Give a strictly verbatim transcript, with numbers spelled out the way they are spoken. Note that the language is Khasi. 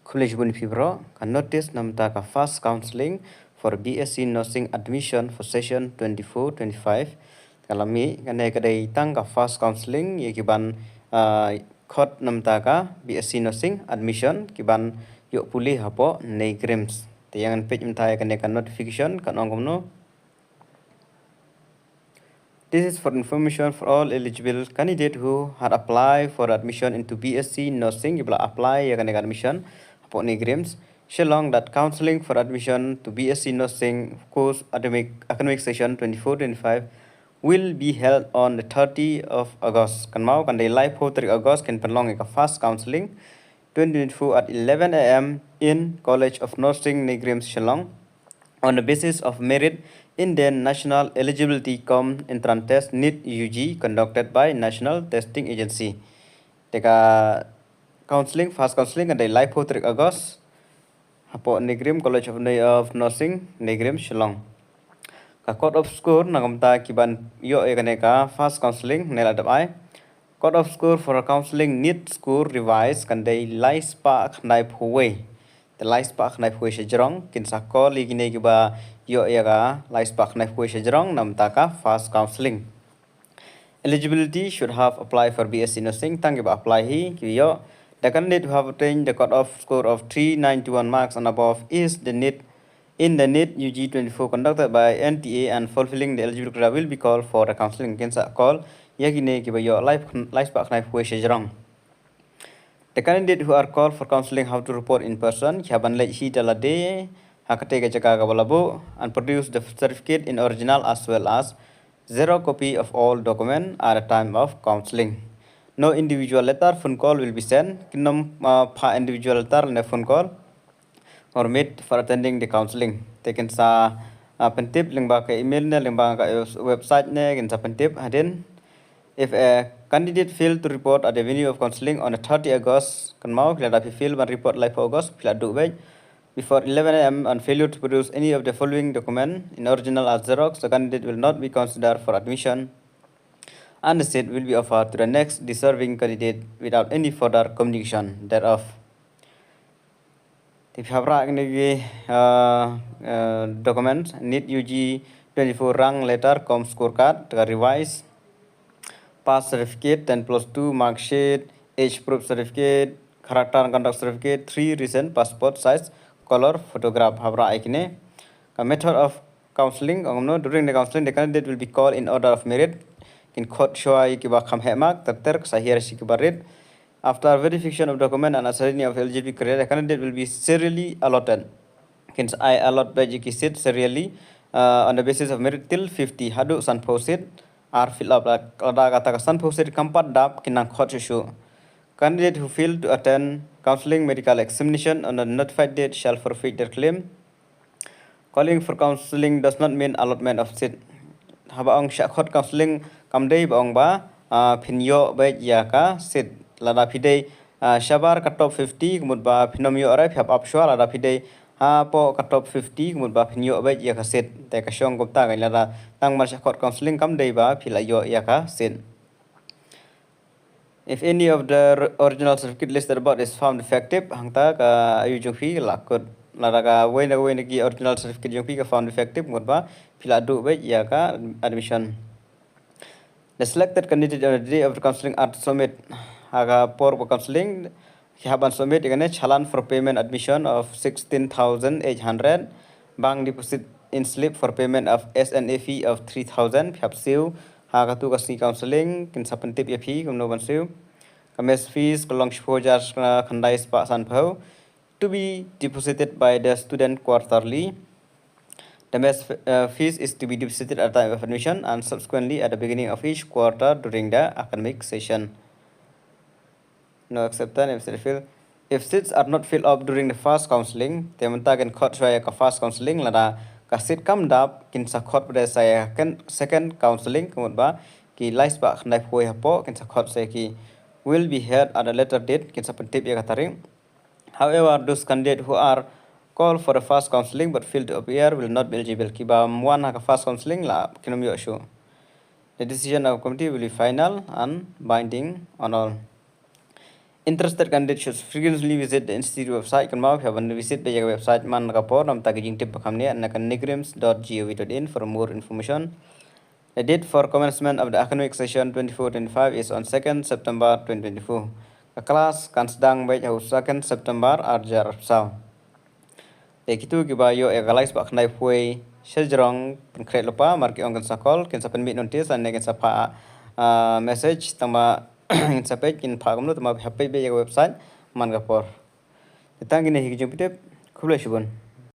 Khublei shibun ïa phi baroh. Ka notice namar ka first counselling for B S C Nursing admission for session twenty-four twenty-five. Ka la mih, kane ka dei tang ka first counselling ïa ki ban, ah, khot namar ka B S C Nursing admission ki ban ïoh pule hapoh NEIGRIHMS. Te ïa ngan peit mynta ïa kane ka notification kan ong kumno. This is for information for all eligible candidate who had applied for admission into B S C Nursing, kiba la apply ïa kane ka admission hapoh NEIGRIHMS, Shillong, that counselling for admission to B S C Nursing course academic, academic session twenty-four twenty-five will be held on the thirty of August. Kynmaw, kan dei laiphew tarik August kin pynlong ïa ka first counselling twenty twenty-four at eleven A M in College of Nursing, NEIGRIHMS, Shillong, on the basis of merit in the National Eligibility cum Entrance Test, NEET U G, conducted by National Testing Agency. Te ka counselling, first counselling kan dei laiphew tarik August hapoh NEIGRIHMS, College of, of Nursing, NEIGRIHMS, Shillong. Ka cut off score na ka bynta ki ban ïoh ïa kane ka first counselling ne la dep ai. Cut off score for counselling NEET score revised kan dei lai spah khyndai phew wei. Te lai spah khyndai phew wei shajrong, kin sa call ïa kine kiba ïoh ïa ka lai spah khyndai phew wei shajrong namar ka first counselling. Eligibility should have applied for B S C Nursing, tang kiba apply hi ki ïoh. The candidate who have attained the cut off score of three ninety-one marks and above is the NEET in the NEET U G twenty-four conducted by N T A and fulfilling the eligibility criteria will be called for the counselling. Kin sa call ïa kine kiba ïoh lai, lai spah khyndai phew wei shajrong. The candidate who are called for counselling have to report in person, ki hap ban leit hi da lade ha katei ka jaka kaba la buh, and produce the certificate in original as well as xerox copy of all document at the time of counselling. No individual letter, phone call will be sent. Kin ym, uh, phah individual letter ne phone call or meet for attending the counselling. Te kin sa, uh, pyntip lyngba ka email ne lyngba ka website ne kin sa pyntip hadien. If a candidate fail to report at the venue of counselling on the thirty August, kynmaw, lada phi fail ban report laiphew August, phi la duh beit before eleven A M and failure to produce any of the following document in original or xerox, the candidate will not be considered for admission and the seat will be offered to the next deserving candidate without any further communication thereof. Te phi hap rah kine ki, uh, uh, documents, NEET U G twenty-four rank letter cum scorecard, te ka revise, pass certificate, ten plus two mark sheet, age proof certificate, character and conduct certificate, three recent passport size color photograph, hap rah ïa kine. Ka method of counselling, ong kumno, during the counselling, the candidate will be called in order of merit. Kin khot shuwa ïa kiba kham heh mark, ter ter, sa hiar sha kiba rit. After verification of document and ascertaining of eligibility criteria, the candidate will be serially allotted. Kin sa ai allot beit ïa ki seat serially, uh, on the basis of merit till fifty, haduh sanphew seat ar fill up. Lada kata ka sanphew seat kam pat dap, kin nang khot shuh shuh. Candidate who fail to attend counselling medical examination on the notified date shall forfeit their claim. Calling for counselling does not mean allotment of seat. Haba ong shah khot counselling kam dei ba ong ba, ah, phin ïoh beit ïa ka seat. Lada phi dei, ah, shabar ka top fifty, ka mut ba phin ym ïoh re, phi hap ap shuwa, lada phi dei hapoh ka top fifty, ka mut ba phin ïoh beit ïa ka seat. Te ka shong kumta, ka lada tang ban shah khot counselling kam dei ba phi la ïoh ïa ka seat. If any of the r-, original certificate listed above is found defective, hangta ka ayu jong phi la kut. Lada kawei na kawei na ki original certificate jong phi ka found defective, mut ba phi la duh beit ïa ka admission. The selected candidate on the day of the counselling are to submit, ha ka por ba counselling, ki hap ban submit ïa kane challan for payment admission of sixteen thousand eight hundred, bank deposit in slip for payment of S N A fee of three thousand, phi hap siew ha katu ka sngi counselling, kin sa pyntip ïa phi kumno ban siew. Ka mess fees ka long shiphew hajar khyndai spah sanphew, to be deposited by the student quarterly. The mess f-, uh, fees is to be deposited at the time of admission and subsequently at the beginning of each quarter during the academic session. No acceptance if seat fail. If seats are not filled up during the first counselling, te mynta kin khot shuwa ïa ka first counselling, lada ka seat kam dap, kin sa khot pat sa ïa ka second counselling, ka mut ba ki lai spah khyndai phew hapoh, kin sa khot sa ïa ki, will be held at a later date, kin sa pyntip ïa ka tarik. However, those candidates who are called for the first counselling but fail to appear will not be eligible. Kiba ym wan ha ka first counselling la kin ym ïoh shuh. The decision of committee will be final and binding on all. Interested candidates should frequently visit the institute website. Kynmaw, phi hap ban visit beit ïa ka website man ka por namar ka jingtip ba kham nia na ka nigrims dot gov dot in for more information. The date for commencement of the academic session twenty-four twenty-five is on second September twenty twenty-four. Ka klas kan sdang beit ha u second September ar hajar arphew saw. Te kito kiba ïoh ïa ka lai spah khyndai phew wei shajrong pynkhreh lypa, mar ki ong kin sa call, kin sa pynmih notice, ne kin sa phah, ah, message, tangba kin sa peit, kin phah kumno, tangba hap peit beit ïa ka website man ka por. Te tang kine hi ki jingpyntip, khublei shibun.